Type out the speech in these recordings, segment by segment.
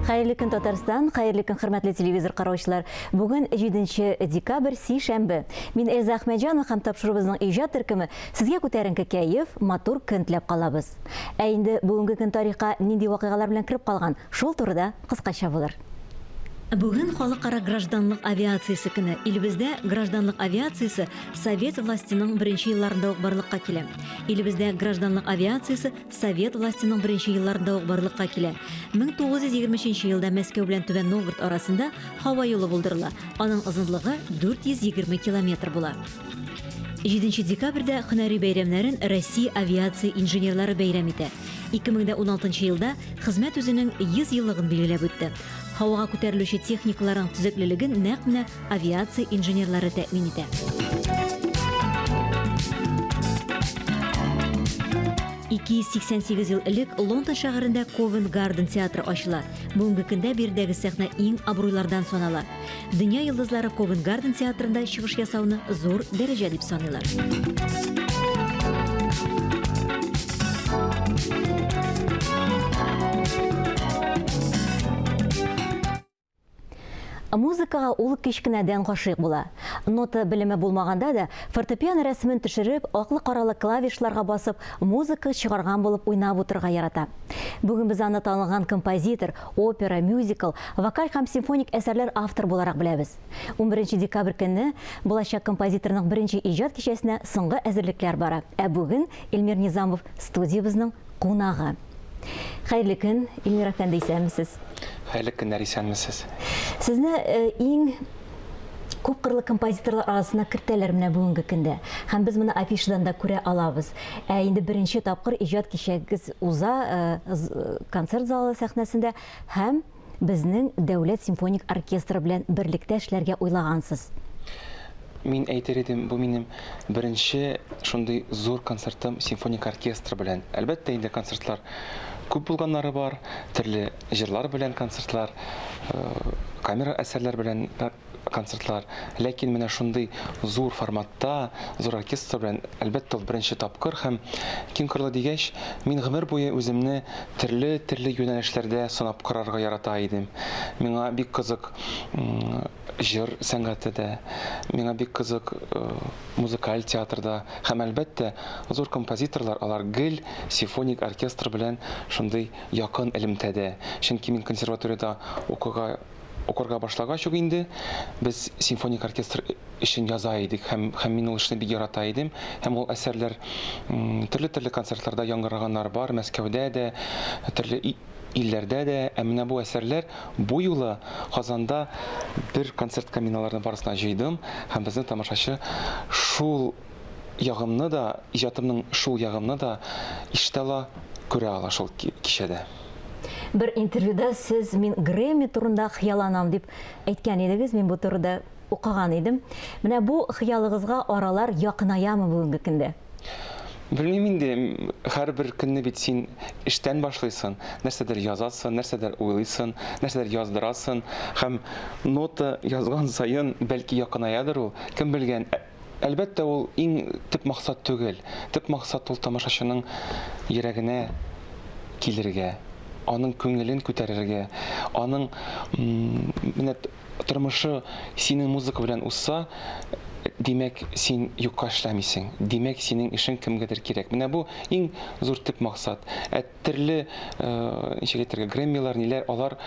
Хәерле көн, Татарстан, хәерле көн, хөрмәтле телевизор караучылар. Бүген 7 декабрь, сишәмбе. Мин Эльза Әхмәтҗанова һәм тапшыруыбызның иҗат төркеме сезгә күтәренке кәеф, матур көн теләп калабыз. Ә инде бүгенге көн тарихка нинди вакыйгалар белән кереп калган, шул турыда кыскача булыр. Бүген Халыкара гражданлык авиациясе көне. Илебездә гражданлык авиациясе совет властеның беренче елларында ук барлыкка килә. Илебездә гражданлык авиациясе совет властеның беренче елларында ук барлыкка килә. 1923 елда Мәскәү белән Түбән Новгород арасында һава юлы булдырыла. Аның озынлыгы 420 километр була. 7 декабрьдә һөнәри бәйрәмнәрен Россия авиация инженерлары бәйрәм итә. 2016 елда хезмәт үзенең 100 еллыгын билгеләп үтте. Һавага күтәрелүче техникаларның төзеклелеген нәкъ менә авиация инженерлары тәэмин итә. 288 ел элек Лондон шәһәрендә Ковент-Гарден театры ачыла. Бүгенге көндә биредәге сәхнә иң абруйлардан санала. Дөнья йолдызлары Ковент-Гарден театрында чыгыш ясауны зур дәрәҗә дип саныйлар. Музыкага ул кечкенәдән гашыйк була. Нота белеме булмаганда да, фортепиано рәсемен төшереп, аклы-каралы клавишларга басып, музыка чыгарган булып уйнап утырырга ярата. Бүген без аны танылган композитор, опера, мюзикл, вокаль һәм симфоник әсәрләр авторы буларак беләбез. Унберенче декабрь көнне булачак композиторның беренче иҗат кичәсенә соңгы әзерлекләр бара. Ә бүген Эльмир Низамов студиябезнең кунагы. Хәерле көн, Эльмир әфәнде, исәнмесез. Хәерле көннәр, исәнмесез. Сезне э, иң күпкырлы композиторлар арасына кертәләр менә бүгенге көндә. Һәм без моны афишадан да күрә алабыз. Ә инде беренче тапкыр иҗат кичәгез уза э, э, концерт залы сәхнәсендә һәм безнең дәүләт симфоник оркестры белән берлектә эшләргә уйлагансыз. Мин әйтер идем, бу минем беренче шундый зур концертым симфоник оркестр белән. Әлбәттә инде концертлар күп булганнары бар, төрле җырлар белән концертлар, э, камера әсәрләр белән концертлар. Ләкин менә шундый зур форматта, зур оркестр белән, әлбәттә, ул беренче тапкыр һәм киң кырлы дигәч, мин гомер буе үземне төрле-төрле юнәлешләрдә сынап карарга ярата идем. Миңа бик кызык җыр сәнгате дә, миңа бик кызык э, музыкаль театр да һәм, әлбәттә, зур композиторлар, алар гел симфоник оркестр белән шундый якын элемтәдә. Чөнки мин консерваториядә укыга укырга башлагач ук инде без симфоник оркестр өчен яза идек һәм һәм мин ул эшне бик ярата идем һәм ул әсәрләр төрле-төрле концертларда яңгыраганнар бар, Мәскәүдә дә, төрле илләрдә дә. Ә менә бу әсәрләр бу юлы Казанда бер концертка мин аларны барысына җыйдым һәм безнең тамашачы шул ягымны да, иҗатымның шул ягымны да ишетә ала, күрә ала шул кичәдә. Бер интервьюда сез мин Грэмми турында хыялланам дип әйткән идегез, мин бу турыда укыган идем. Менә бу хыялыгызга аралар якынаямы бүгенге көндә? Белмим инде, һәрбер көнне бит син эштән башлыйсың, нәрсәдер язасың, нәрсәдер уйлыйсың, нәрсәдер яздырасың һәм нота язган саен бәлки якынаядыр ул, кем белгән. Әлбәттә, ул иң төп максат түгел. Төп максат ул тамашачының йөрәгенә килергә, аның күңелен күтәрергә, аның менә тормышы синең музыка белән узса, димәк, син юкка эшләмисең, димәк, синең эшең кемгәдер кирәк. Менә бу иң зур төп максат. Ә төрле, ничек әйтергә, Грэммилар, ниләр, алар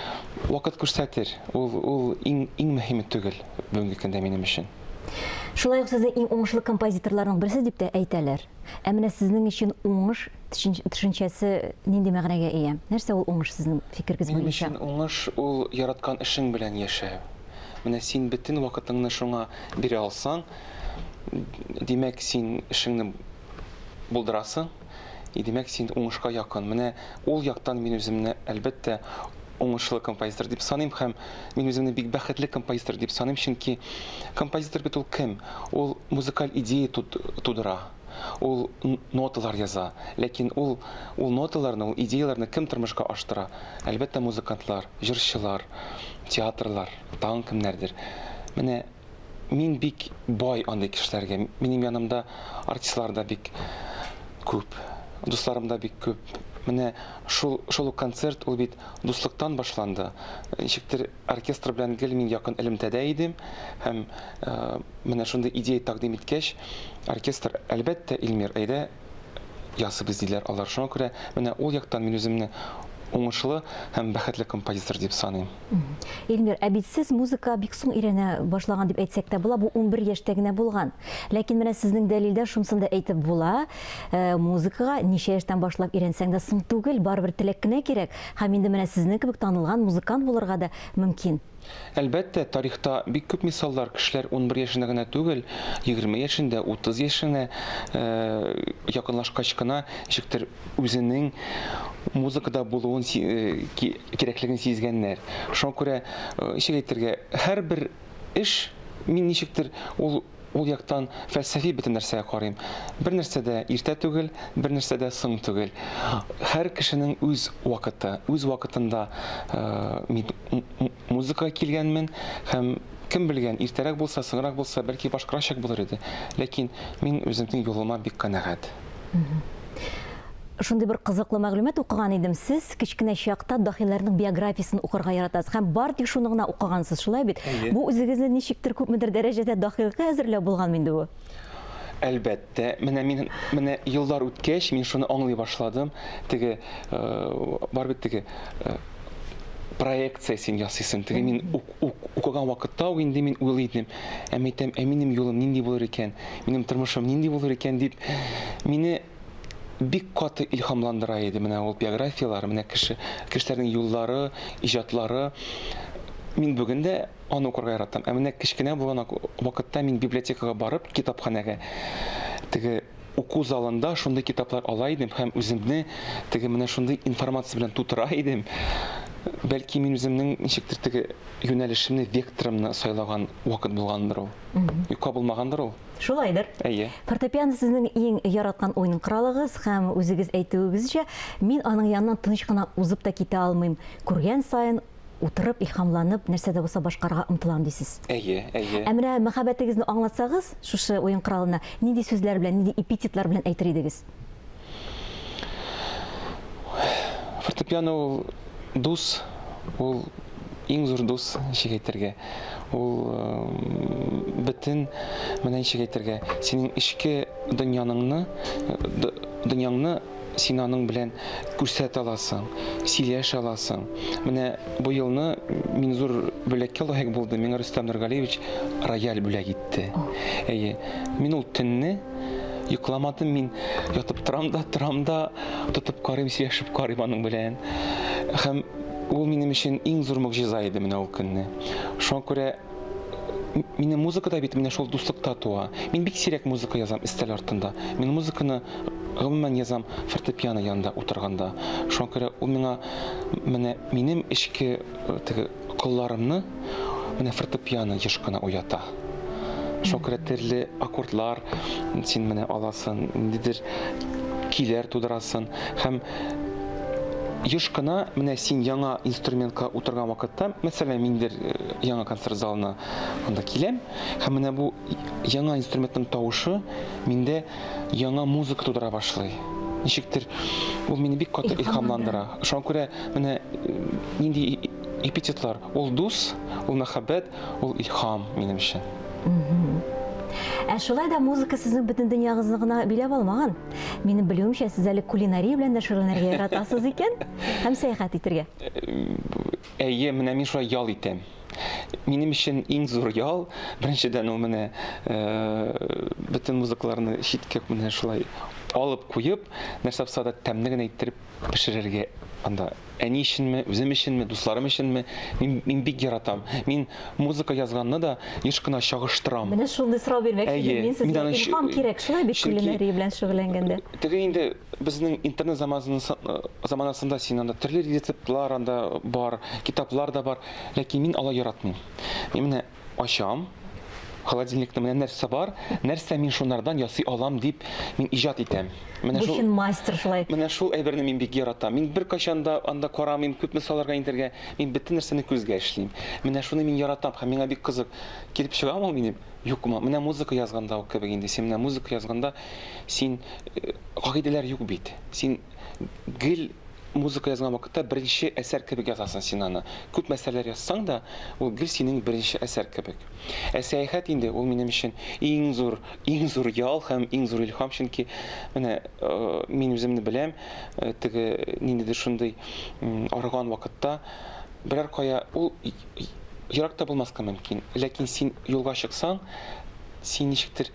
вакыт күрсәтер. Ул, ул иң, иң мөһиме түгел бүгенге көндә минем өчен. Шулай ук сезне иң уңышлы композиторларның берсе дип тә әйтәләр. Ә менә сезнең өчен уңыш төшенчәсе нинди мәгънәгә ия? Нәрсә ул уңыш сезнең фикергез буенча? Минем өчен уңыш ул яраткан эшең белән яшәү. Менә син бөтен вакытыңны шуңа бирә алсаң, димәк, син эшеңне булдырасың, и димәк, син уңышка якын. Менә ул яктан мин үземне, әлбәттә, уңышлы композитор дип саныйм һәм мин үземне бик бәхетле композитор дип саныйм, чөнки композитор бит ул кем? Ул музыкаль идея тудыра, ул ноталар яза, ләкин ул ул ноталарны, ул идеяләрне кем тормышка аштыра? Әлбәттә, музыкантлар, җырчылар, театрлар, тагын кемнәрдер. Менә Мин бик бай андый кешеләргә. Минем янымда артистлар да бик күп, дусларым да бик күп. Менә шул шул ук концерт ул бит дуслыктан башланды. Ничектер оркестр белән гел мин якын элемтәдә идем һәм менә шундый идея тәкъдим иткәч, оркестр, әлбәттә, Илмир, әйдә, ясыйбыз, диләр алар. Шуңа күрә менә ул яктан мин үземне уңышлы һәм бәхетле композитор дип саныйм. Илмир, ә бит сез музыка бик соң өйрәнә башлаган дип әйтсәк тә була, бу 11 яшьтә генә булган. Ләкин менә сезнең дәлилдә шунысын да әйтеп була, э, музыкага ничә яшьтән башлап өйрәнсәң дә соң түгел, барыбер теләк кенә кирәк. Һәм инде менә сезнең кебек танылган музыкант булырга да мөмкин. Әлбәттә, тарихта бик күп мисаллар, кешеләр 11 яшендә генә түгел, 20 яшендә, 30 яшенә якынлашкач кына ничектер үзенең музыкада булуын кирәклеген сизгәннәр. Шуңа күрә, ничек әйтергә, һәрбер эш мин ничектер ул Ул яктан фәлсәфи бөтен нәрсәгә карыйм. Бер нәрсә дә иртә түгел, бер нәрсә дә соң түгел. Һәр кешенең үз вакыты, үз вакытында мин музыкага килгәнмен һәм кем белгән, иртәрәк булса, соңрак булса, бәлки башкарачак булыр иде. Ләкин мин үземнең юлыма бик канәгать. Шундый бер кызыклы мәгълүмат укыган идем. Сез кечкенә чакта даһиләрнең биографиясен укырга яратасыз һәм бары тик шуны гына укыгансыз, шулай бит? Әйе. Бу үзегезне ничектер күпмедер дәрәҗәдә даһилыкка әзерләү булганмы инде бу? Әлбәттә. Менә мин, менә еллар үткәч, мин шуны аңлый башладым. Теге, бар бит теге, проекция син ясыйсың. Теге мин укыган вакытта ук инде мин уйлый идем. Ә мин әйтәм, ә минем юлым нинди булыр икән? Минем тормышым нинди булыр икән дип, мине бик каты илһамландыра иде менә ул биографияләр, менә кеше, кешеләрнең юллары, иҗатлары. Мин бүген дә аны укырга яратам. Ә менә кечкенә булган вакытта мин библиотекага барып, китапханәгә, теге уку залында шундый китаплар ала идем һәм үземне теге менә шундый информация белән тутыра идем. Бәлки мин үземнең ничектер теге юнәлешемне, векторымны сайлаган вакыт булгандыр ул. Юкка булмагандыр ул. Шулайдыр. Әйе. Фортепиано сезнең иң яраткан уен коралыгыз һәм үзегез әйтүегезчә, мин аның яныннан тыныч кына узып та китә алмыйм. Күргән саен утырып, илһамланып, нәрсә дә булса башкарырга омтылам дисез. Әйе, әйе. Ә менә мәхәббәтегезне аңлатсагыз, шушы уен коралына, нинди сүзләр белән, нинди эпитетлар белән әйтер идегез? Фортепиано ул дус, ул иң зур дус, ничек әйтергә. Ул бөтен, менә ничек әйтергә, синең эчке дөньяныңны, дөньяңны син аның белән күрсәтә аласың, сөйләшә аласың. Менә бу елны мин зур бүләккә лаек булдым. Миңа Рөстәм Нургалиевич рояль бүләк итте. Әйе, мин ул төнне йокламадым, мин ятып торам да, торам да, тотып карыйм, сөйләшеп карыйм аның белән. Һәм ул минем өчен иң зур могҗиза иде менә ул көнне. Шуңа күрә минем музыка да бит менә шул дуслыкта туа. Мин бик сирәк музыка язам өстәл артында. Мин музыканы гомумән язам фортепиано янында утырганда. Шуңа күрә ул миңа менә минем эчке э, теге колларымны менә фортепиано еш кына уята. Шуңа күрә төрле аккордлар син менә аласың, ниндидер көйләр тудырасың һәм еш кына менә син яңа инструментка утырган вакытта, мәсәлән, миндер э, яңа концерт залына анда киләм, һәм менә бу яңа инструментның тавышы миндә яңа музыка тудыра башлый. Ничектер ул мине бик каты илһамландыра. Шуңа күрә менә э, нинди эпитетлар, ул дус, ул мәхәббәт, Ул илһам минем өчен. Ә шулай да музыка сезнең бөтен дөньягызны гына биләп алмаган. Минем белүемчә, сез әле кулинария белән дә шөгыльләнергә яратасыз икән һәм сәяхәт итергә. Әйе, менә мин шулай ял итәм. Минем өчен иң зур ял, беренчедән ул менә бөтен музыкаларны читкә менә шулай алып куеп, нәрсә булса да тәмле генә иттереп пешерергә анда әни өченме, үзем өченме, дусларым өченме, мин, мин бик яратам. Мин музыка язганны да еш кына чагыштырам. Менә шундый сорау бирмәкче идем мин сезгә. Илһам кирәк, шулай бит кулинария белән шөгыльләнгәндә. Теге инде безнең интернет заманасында син анда төрле рецептлар анда бар, китаплар да бар, ләкин мин алай яратмыйм. Мин менә ачам. Холодильникта менә нәрсә бар, нәрсә мин шунардан ясый алам дип мин иҗат итәм. Менә шул чын мастер шулай. Менә шул әйберне мин бик яратам. Мин беркайчан да анда карамыйм, күпме салырга интергә. Мин бөтен нәрсәне күзгә эшлим. Менә шуны мин яратам һәм миңа бик кызык. Килеп чыгамы ул минем? Юкмы? Менә музыка язганда ук кебек инде. Син менә музыка язганда син э, кагыйдәләр юк бит. Син гел музыка язган вакытта беренче әсәр кебек язасың син аны. Күп әсәрләр язсаң да, ул гел синең беренче әсәр кебек. Ә сәяхәт инде ул минем өчен иң зур, иң зур ял һәм иң зур илһам, чөнки менә э, мин үземне беләм, э, теге ниндидер шундый арыган вакытта берәр кая ул ерак та булмаска мөмкин, ләкин син юлга чыксаң, син ничектер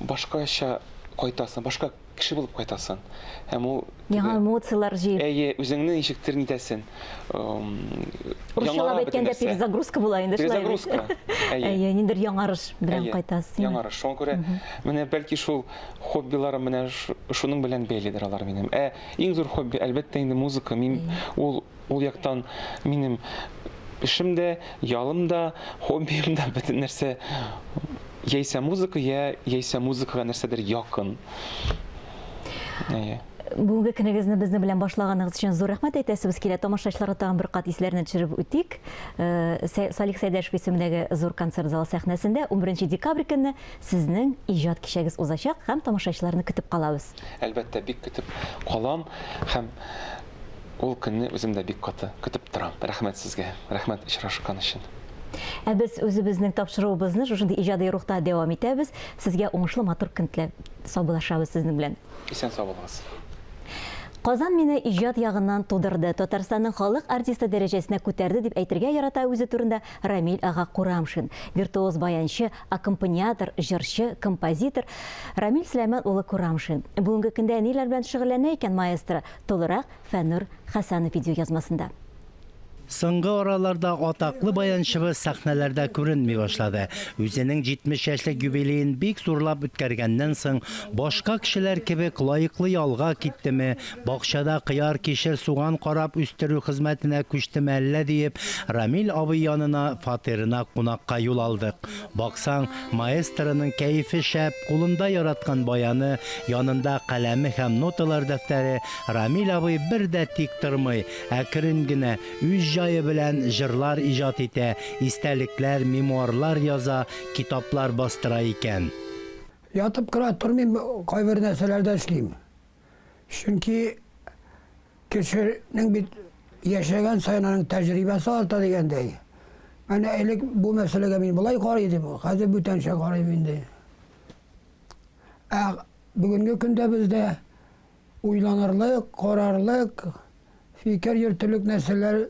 башкача кайтасың, башка кеше булып кайтасың. Һәм ул яңа эмоцияләр җыеп. Әйе, үзеңне ничектер нитәсен. Русчалап әйткәндә перезагрузка була инде шулай. Перезагрузка. Әйе. Әйе, ниндидер яңарыш белән кайтасың. Яңарыш. Шуңа күрә менә бәлки шул хоббиларым менә шуның белән бәйледер алар минем. Ә иң зур хобби, әлбәттә инде музыка. Мин ул Ул яктан минем эшем дә, ялым да, хоббием да, бөтен нәрсә яисә музыка, я яисә музыкага нәрсәдер якын. Әйе. Бүгенге көнегезне безнең белән башлаганыгыз өчен зур рәхмәт әйтәсебез килә. Тамашачыларга тагын бер кат исләренә төшереп үтик. Э, Салих Сәйдәшев исемендәге зур концерт залы сәхнәсендә 11 декабрь көнне сезнең иҗат кичәгез узачак һәм тамашачыларны көтеп калабыз. Әлбәттә, бик көтеп калам һәм Ул көнне үзем дә бик каты көтеп торам. Рәхмәт сезгә. Рәхмәт очрашкан өчен. Ә без үзебезнең тапшыруыбызны шушындый иҗади рухта дәвам итәбез. Сезгә уңышлы матур көн теләп саубуллашабыз сезнең белән. Исән-сау булыгыз. Казан мине иҗат ягыннан тудырды, Татарстанның халык артисты дәрәҗәсенә күтәрде дип әйтергә ярата үзе турында Рамил ага Курамшин. Виртуоз баянчы, аккомпаниатор, җырчы, композитор Рамил Сөләйман улы Курамшин. Бүгенге көндә ниләр белән шөгыльләнә икән маэстро? Тулырак Фәннур Хәсәнов видеоязмасында. Соңгы араларда атаклы баянчыбыз сәхнәләрдә күренми башлады. Үзенең 70 яшьлек юбилеен бик зурлап үткәргәннән соң, башка кешеләр кебек лаеклы ялга киттеме, бакчада кыяр, кишер, суган карап үстерү хезмәтенә күчтеме әллә диеп, Рамил абый янына фатирына кунакка юл алдык. Баксаң, маэстроның кәефе шәп, кулында яраткан баяны, янында каләме һәм ноталар дәфтәре, Рамил абый бер дә тик тормый, әкрен генә, үз җае белән җырлар иҗат итә, истәлекләр, мемуарлар яза, китаплар бастыра икән. Ятып кына тормыйм, кайбер нәрсәләрдә эшлим. Чөнки Кешенең бит яшәгән саен аның тәҗрибәсе арта дигәндәй. Әнә элек бу мәсьәләгә мин болай карый идем, хәзер бүтәнчә карыйм инде. Ә бүгенге көндә бездә уйланырлык, карарлык, фикер йөртерлек нәрсәләр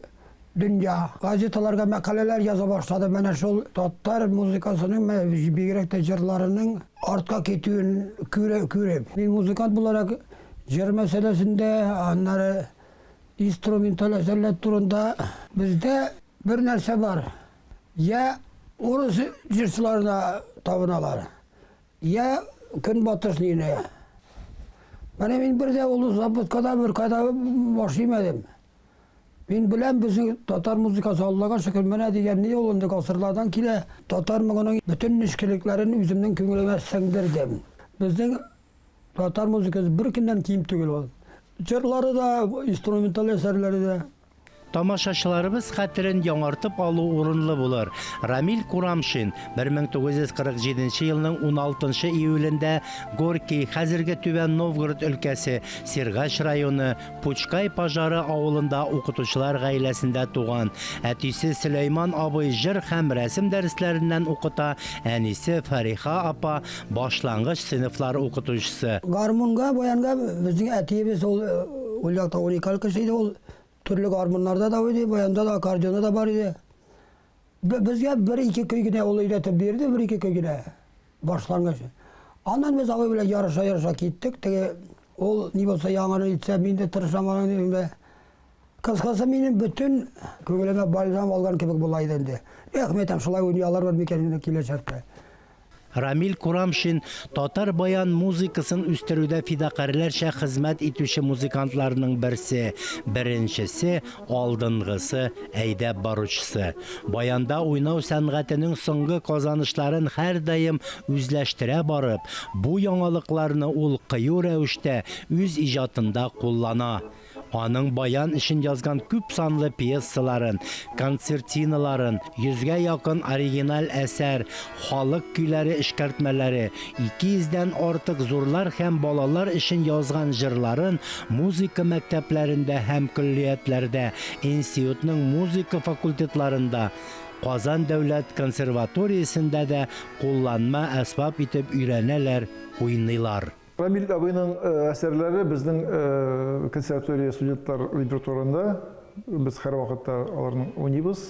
дөнья. Газеталарга мәкаләләр яза башлады. Менә шул татар музыкасының, бигрәк тә җырларының артка китүен күреп. Мин музыкант буларак Җыр мәсьәләсендә, аннары инструменталь әсәрләр турында бездә бер нәрсә бар. Я урыс җырчыларына табыналар, я көнбатыш нине. Менә мин бер дә ул запускада бер кайда баш имәдем. Мин беләм, безнең татар музыкасы Аллага шөкер, менә дигән ни ул инде гасырлардан килә. Татар моңының бөтен нечкәлекләрен үземнең күңелемә сеңдердем. Безнең Татар музыкасы беркемнән ким түгел ул. Җырлары да, инструменталь әсәрләре дә. Тамашачыларыбыз хәтерен яңартып алу урынлы булыр. Рамил Курамшин 1947 елның 16 июлендә Горький, хәзерге Түбән Новгород өлкәсе, Сергач районы, Пучкай Пожары авылында укытучылар гаиләсендә туган. Әтисе Сөләйман абый җыр һәм рәсем дәресләреннән укыта, әнисе Фәриха апа башлангыч сыйныфлар укытучысы. Гармунга, баянга безнең әтиебез ул ул якта уникаль кеше иде, ул төрле гармуннарда да уйный, баянда да, аккордеонда да бар иде. Безгә бер-ике көй генә ул өйрәтеп бирде, бер-ике көй генә. Башлангыч. Аннан без абый белән ярыша-ярыша киттек. Теге ул ни булса яңаны итсә, мин дә тырышам аны димә. Кыскасы, минем бөтен күңелемә бальзам алган кебек була иде инде. Эх, мен әйтәм, шулай уйный алырмын микән инде киләчәктә. Рамил Курамшин татар баян музыкасын үстерүдә фидакарьләрчә хезмәт итүче музыкантларның берсе, беренчесе, алдынгысы, әйдәп баручысы. Баянда уйнау сәнгатенең соңгы казанышларын һәрдаим үзләштерә барып, бу яңалыкларны ул кыю рәвештә үз иҗатында куллана. Аның баян өчен язган күп санлы пьесаларын, концертиналарын, йөзгә якын оригиналь әсәр, халык көйләре эшкәртмәләре, 200 дән артык зурлар һәм балалар өчен язган җырларын музыка мәктәпләрендә һәм көллиятләрдә, институтның музыка факультетларында, Казан дәүләт консерваториясендә дә кулланма әсбап итеп өйрәнәләр, уйныйлар. Рамил абыйның әсәрләре безнең консерватория студентлар репертуарында. Без һәрвакытта аларның уйныйбыз,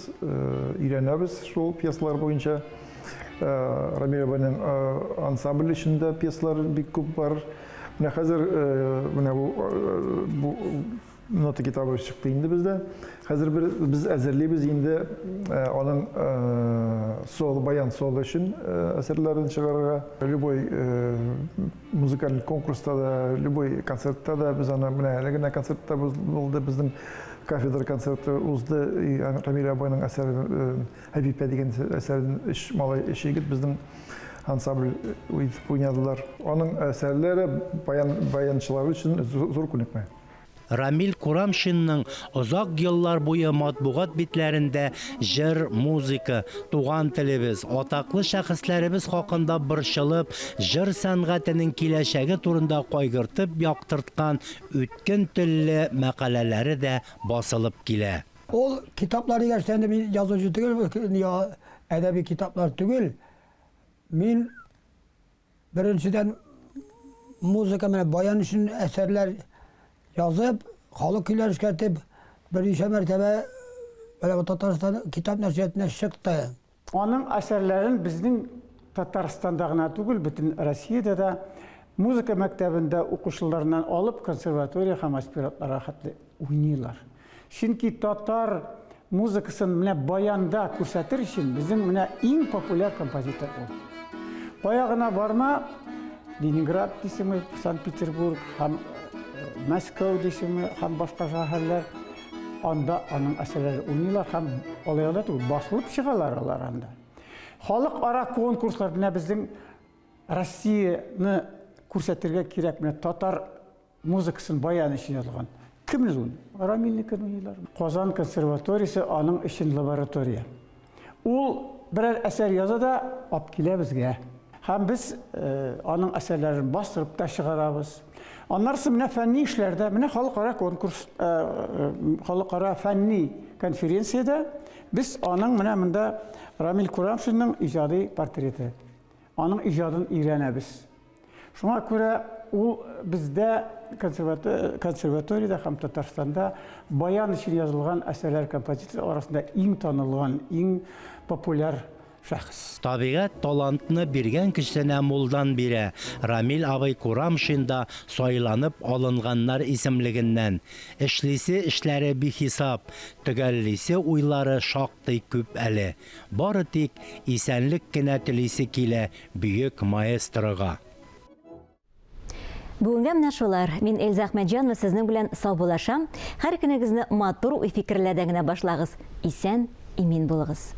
өйрәнәбез шул пьесалар буенча. Рамил абыйның ансамбль өчен дә пьесалар бик күп бар. Менә хәзер менә бу Нота китабы чыкты инде бездә. Хәзер бер, без әзерлибез инде аның соло, баян соло өчен әсәрләрен чыгарырга. Любой музыкаль конкурста да, любой концертта да без аны менә әле генә концертта булды безнең кафедра концерты узды. Рамиль абыйның әсәре Әбипә дигән әсәрен өч малай, өч егет безнең ансамбль итеп уйнадылар. Аның әсәрләре баян баянчылар өчен зур күнекмә. Рамил Курамшинның озак еллар буе матбугат битләрендә җыр, музыка, туган телебез, атаклы шәхесләребез хакында борчылып, җыр сәнгатенең киләчәге турында кайгыртып яктырткан үткен телле мәкаләләре дә басылып килә. Ул китаплар дигәч тә инде мин язучы түгел, әдәби китаплар түгел. Мин Беренчедән, музыка менә баян өчен әсәрләр язып, халык көйләре эшкәртеп, берничә мәртәбә менә Татарстан китап нәшриятына чыкты. Аның әсәрләрен безнең Татарстанда гына түгел, бөтен Россиядә дә музыка мәктәбендә укучыларыннан алып консерватория һәм аспирантларга хәтле уйныйлар. Чөнки татар музыкасын менә баянда күрсәтер өчен безнең менә иң популяр композитор ул. Кая гына барма, Ленинград дисеңме, Санкт-Петербург һәм э, Мәскәү дисеңме, һәм башка шәһәрләр, анда аның әсәрләре уйныйлар һәм алай гына түгел, басылып чыгалар алар анда. Халыкара конкурслар менә безнең Россияне күрсәтергә кирәк, менә татар Музыкасын баян өчен язылган. Кемне уйный? Рамилнекен уйныйлар. Казан консерваториясе аның өчен лаборатория. Ул берәр әсәр яза да алып килә безгә. Һәм без э, аның әсәрләрен бастырып та чыгарабыз. Аннарысы менә фәнни эшләрдә, менә халыкара конкурс, э, э, халыкара фәнни конференциядә без аның менә монда Рамил Курамшинның иҗади портреты. Аның иҗадын өйрәнәбез. Шуңа күрә ул бездә консерваториядә һәм Татарстанда баян өчен язылган әсәрләр композиторлар арасында иң танылган, иң популяр шәхес. Табигать талантны биргән кешесенә мулдан бирә. Рамил абый Курамшин да сайланып алынганнар исемлегеннән. Эшлисе эшләре бихисап, төгәллисе уйлары шактый күп әле. Бары тик исәнлек кенә телисе килә бөек маэстрога. Бүгенгә менә шулар. Мин Эльза Әхмәтҗанова сезнең белән саубуллашам. Һәр көнегезне матур уй-фикерләрдән генә башлагыз. Исән, имин булыгыз.